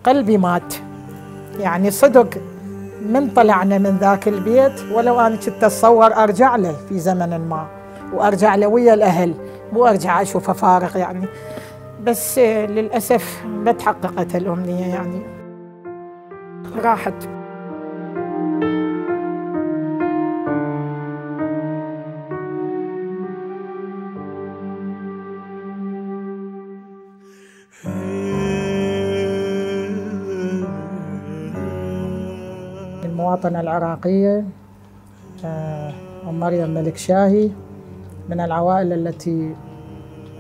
قلبي مات. يعني صدق من طلعنا من ذاك البيت، ولو أنا كنت أتصور أرجع له في زمن ما، وأرجع له ويا الأهل، مو أرجع أشوفه فارغ يعني. بس للأسف ما تحققت الأمنية، يعني راحت. المواطنة العراقية أم مريم ملك شاهي من العوائل التي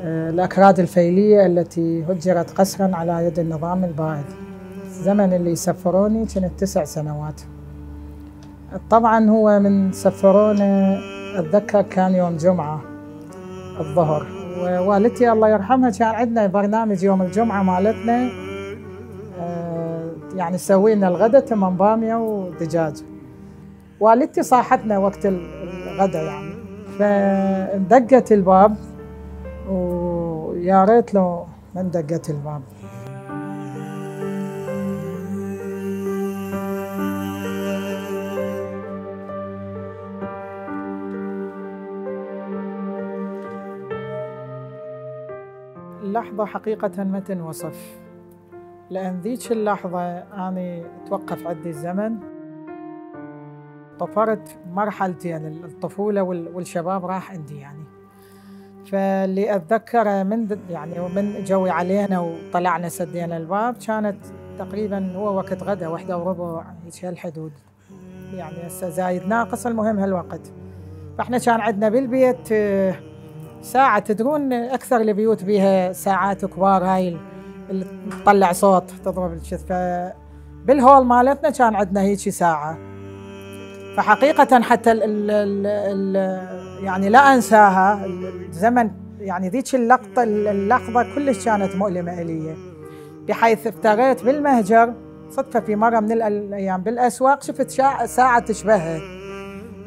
الأكراد الفيلية التي هجرت قسرا على يد النظام البائد. الزمن اللي سفروني كانت 9 سنوات. طبعا هو من سفروني أتذكر كان يوم جمعة الظهر، ووالدتي الله يرحمها كان عندنا برنامج يوم الجمعة مالتنا، يعني سوينا الغداء تمام بامية ودجاج. والدتي صاحتنا وقت الغداء يعني، فدقت الباب ويا ريت لو من دقت الباب. اللحظة حقيقة ما تنوصف، لأن ذيك اللحظة أنا توقف عندي الزمن. طفرت مرحلتين، الطفولة والشباب راح عندي يعني. فاللي أتذكره من جوي علينا وطلعنا سدينا الباب، كانت تقريبا هو وقت غدا 1:15 هيك هالحدود، يعني هسه زايد ناقص، المهم هالوقت. فاحنا كان عندنا بالبيت ساعة، تدرون أكثر البيوت بيها ساعات كبار هاي اللي تطلع صوت تضرب الشذ، فبالهول مالتنا كان عندنا هيك ساعة. فحقيقة حتى يعني لا أنساها الزمن، يعني ذيك اللحظة كلش كانت مؤلمة إلي، بحيث افتريت بالمهجر صدفة في مرة من الأيام بالأسواق، شفت ساعة تشبهها،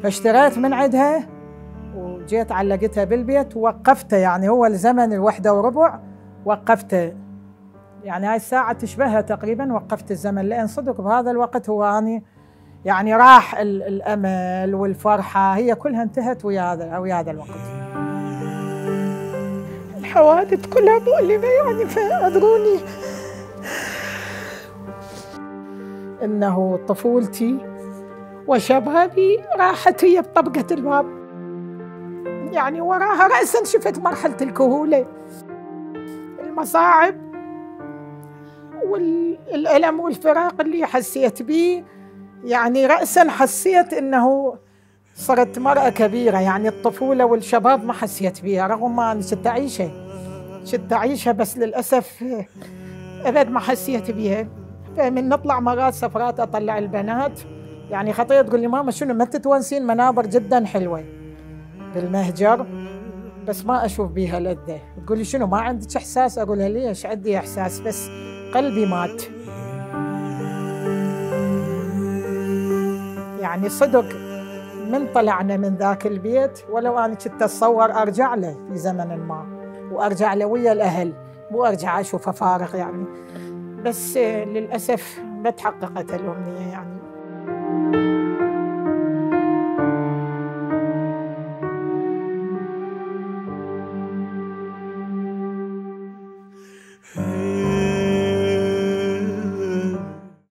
فاشتريت من عندها وجيت علقتها بالبيت ووقفتها. يعني هو الزمن 1:15 وقفته، يعني هاي الساعة تشبهها تقريبا، وقفت الزمن، لأن صدق بهذا الوقت هو أني يعني راح الأمل والفرحة، هي كلها انتهت ويا هذا الوقت. الحوادث كلها مؤلمة يعني، فأدروني إنه طفولتي وشبابي راحت هي بطبقة الباب، يعني وراها رأسا شفت مرحلة الكهولة، المصاعب والألم والفراق اللي حسيت به. يعني رأسا حسيت إنه صرت مرأة كبيرة، يعني الطفولة والشباب ما حسيت بها، رغم ما أنا شت أعيشها، بس للأسف أبد ما حسيت بها. فمن نطلع مرات سفرات أطلع البنات، يعني خطية تقول لي ماما شنو ما تتونسين؟ مناظر جدا حلوة بالمهجر بس ما أشوف بيها لذة. تقول لي شنو ما عندك إحساس؟ أقولها ليش عندي إحساس، بس قلبي مات. يعني صدق من طلعنا من ذاك البيت، ولو أنا كنت أتصور أرجع له في زمن ما، وأرجع له ويا الأهل، مو أرجع أشوفه فارغ يعني. بس للأسف ما تحققت الأمنية يعني.